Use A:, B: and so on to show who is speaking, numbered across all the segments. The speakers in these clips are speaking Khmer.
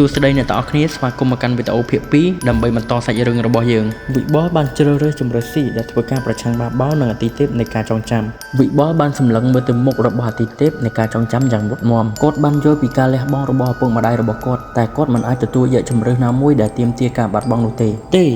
A: សួស្តីអ្នកទាំងអស់គ្នាស្វាគមន៍មកកាន់វីដេអូភាគ2ដើម្បីបន្តសាច់រឿងរបស់យើងវិបុលបានជ្រើសរើសជម្រើស C ដែលធ្វើការប្រឆាំងបាបោនិងអតិទេពនៃការចងចាំវិបុលបានសម្លឹងមើលទៅមុខរបស់អតិទេពនៃការចងចាំយ៉ាងមុតមមគាត់បានយល់ពីការលះបង់របស់ឪពុកម្ដាយរបស់គាត់តែគាត់មិនអាចទទួលយកជម្រើសណាមួយដែលទាមទារការបាត់បង់នោះទេទេ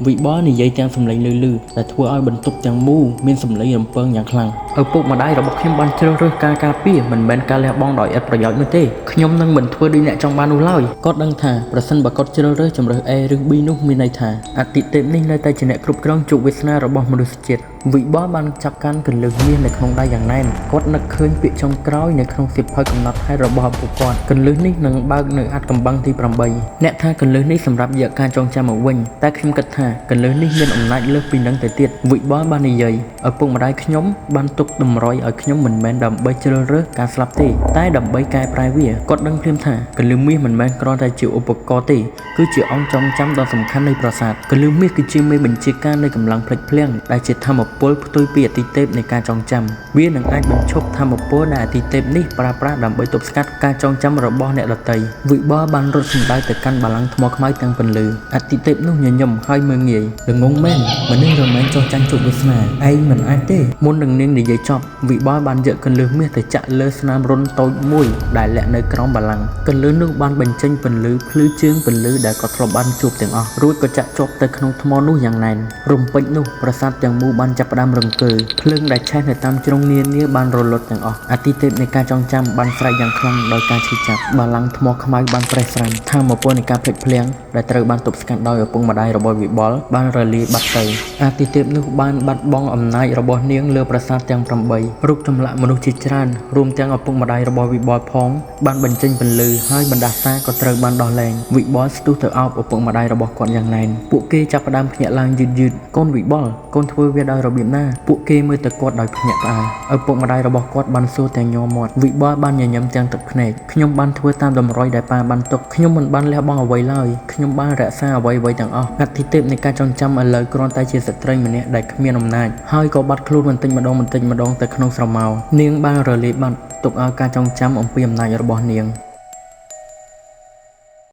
A: វិបុលនិយាយទាំងសម្លេងលឺៗដែលធ្វើឲ្យបន្ទប់ទាំងមូលមានសម្លេងរំពងយ៉ាងខ្លាំងឪពុកម្ដាយរបស់ខ្ញុំបានជ្រើសរើសការការពារមិនមែនការលះបង់ដោយឥតប្រយោជន៍នោះទេខ្ញុំនឹងមិនធ្វើដូចអ្នកចង់បាននោះឡើយគាត់ដឹងថាប្រសិនបើគាត់ជ្រើសរើសជម្រើស A ឬ B នោះមានន័យថាអតិទេពនេះនៅតែជាអ្នកគ្រប់គ្រងជោគវាសនារបស់មនុស្សជាតិវិបុលបានចាប់កាន់កន្លឹះមាសនៅក្នុងដៃយ៉ាងណែនគាត់នឹកឃើញពាក្យចុងក្រោយនៅក្នុងសៀវភៅកំណត់ហេតុរបស់ឪពុកគាត់កន្លឹះនេះនឹងបើកនៅអាថ៌កំបាំងទី8អ្នកថាកន្លឹះនេះសម្រាប់យកការចងចាំមកវិញតែខ្ញុំគិតថាកន្លឹះនេះមានអំណាចលើសពីនឹងទៅទៀតវិបុលបាននិយាយឪពុកម្ដាយខ្ញុំបានទុកតម្រុយឲ្យខ្ញុំមិនមែនដើម្បីជ្រើសរើសការស្លាប់ទេតែដើម្បីកែប្រែវាគាត់ដឹងភ្លាមថាកន្លឹះមាសមិនមែនគ្រាន់តែជាឧបករណ៍ទេគឺជាអង្គចងចាំដ៏សំខាន់នៃប្រាសាទកន្លឹះមាសគឺជាមេបញ្ជាការនៃកម្លាំងភ្លេចភ្លាំងដែលជាធម្មពលផ្ទុយពីអតិទេពនៃការចងចាំវានឹងអាចបញ្ឈប់ធម្មពលដែលអតិទេពនេះប្រើប្រាស់ដើម្បីទប់ស្កាត់ការចងចាំរបស់អ្នកដទៃវិបុលបានរត់សម្ដៅទៅកាន់បល្ល័ង្កថ្មខ្មៅទាំងពន្លឺអតិទេពនោះញញឹមហើយមើលងាយល្ងងមែនមនុស្សរមែងចោះចាញ់ជោគវាសនាឯងមិនអាចទេមុននឹងនាងនិយាយចប់វិបុលបានយកកន្លឹះមាសទៅចាក់លើស្នាមរន្ធតូចមួយដែលលាក់នៅក្រោមបល្ល័ង្កកន្លឹះនោះបានបញ្ចេញពន្លឺភ្លឺជាងពន្លឺដែលគាត់ធ្លាប់បានជួបទាំងអស់រួចក៏ចាក់ជាប់ទៅក្នុងថ្មនោះយ៉ាងណែនរំពេចនោះប្រាសាទទាំងមូលបានចាប់ផ្ដើមរង្គើភ្លើងដែលឆេះនៅតាមជ្រុងនានាបានរលត់ទាំងអស់អតិទេពនៃការចងចាំបានស្រែកយ៉ាងខ្លាំងដោយការឈឺចាប់បល្ល័ង្កថ្មខ្មៅបានប្រេះស្រាំធម្មពលនៃការភ្លេចភ្លាំងដែលត្រូវបានទប់ស្កាត់ដោយឪពុកម្ដាយរបស់វិបុលបានរលាយបាត់ទៅអតិទេពនោះបានបាត់បង់អំណាចរបស់នាងលើប្រាសាទទាំង8រូបចម្លាក់មនុស្សជាច្រើនរួមទាំងឪពុកម្ដាយរបស់វិបុលផងបានបញ្ចេញពន្លឺហើយបណ្ដាសាក៏ត្រូវបានដោះលែងវិបុលស្ទុះទៅអោបឪពុកម្ដាយរបស់គាត់យ៉ាងណែនពួកគេចាប់ផ្ដើមភ្ញាក់ឡើងយឺតៗកូនវិបុលកូនធ្វើវាដោយរបៀបណាពួកគេមើលទៅគាត់ដោយភ្ញាក់ផ្អើលឪពុកម្ដាយរបស់គាត់បានសួរទាំងញ័រមាត់វិបុលបានញញឹមទាំងទឹកភ្នែកខ្ញុំបានធ្វើតាមតម្រុយដែលប៉ាបានទុកខ្ញុំមិនបានលះបង់អ្វីឡើយខ្ញុំបានរក្សាអ្វីៗទាំងអស់អតិទេពនៃការចងចាំឥឡូវគ្រាន់តែជាស្ត្រីម្នាក់ដែលគ្មានអំណាចហើយក៏បាត់ខ្លួនបន្តិចម្ដងបន្តិចម្ដងទៅក្នុងស្រមោលនាងបានរលាយបាត់ទុកឲ្យការចងចាំអំពីអំណាចរបស់នាង